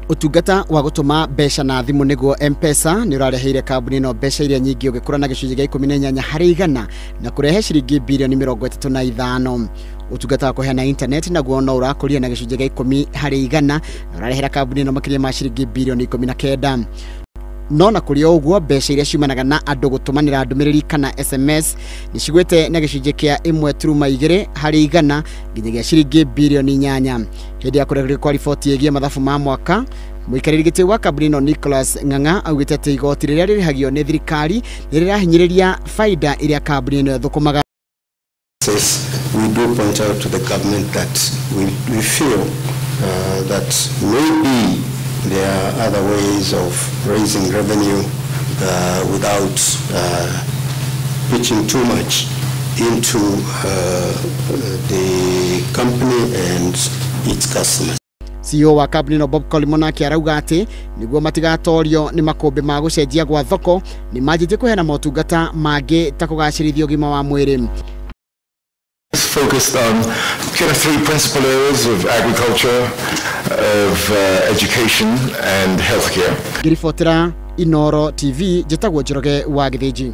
Ũtungata wa gũtũma mbeca na thimũ nĩguo M-Pesa nĩ ũrareheire kambuni ĩno mbeca iria nyingĩ, ũgĩkũra na gĩcunjĩ gĩa 18% na kũrehe ciringi birioni 35. Ũtungata wa kũheana internet naguo no ũrakũria na gĩcunjĩ gĩa 10% na ũrarehera kambuni ĩno makĩria ma ciringi birioni 19. No na kũrĩ o ũguo, mbeca iria ciumanaga na andũ gũtũmanĩra ndũmĩrĩri kana SMS nĩ cigwĩte na gĩcunjĩ kĩa 1.2% nginyagia ciringi birioni 8. Hĩndĩ ya kũrekererio kwa riboti ĩgiĩ mathabu ma mwaka, mũikarĩri gĩtĩ wa kambuni ĩno Nicholas Ng'ang'a augĩte atĩ igoti rĩrĩa rĩrĩhagio nĩ thirikari nĩ rĩrahinyĩrĩria baida ĩrĩa kambuni ĩno ĩthũkũmaga. We do point out to the government that we feel that maybe there are other ways of raising revenue without pitching too much into the company and its customers. CEO wa kambuni ĩno Bob Collymore nake arauga atĩ nĩguo matigatorio nĩ makũmbĩ ma gũcenjia gwa thoko, nĩ manjĩtie kũheana motungata mangĩ ta kũgacĩrithia ũgima wa mwĩrĩ. Focused on kind of three principal areas of agriculture, of education and healthcare. Ngĩribotera Inoro TV, njĩtagwo Njoroge wa Gĩthĩnji.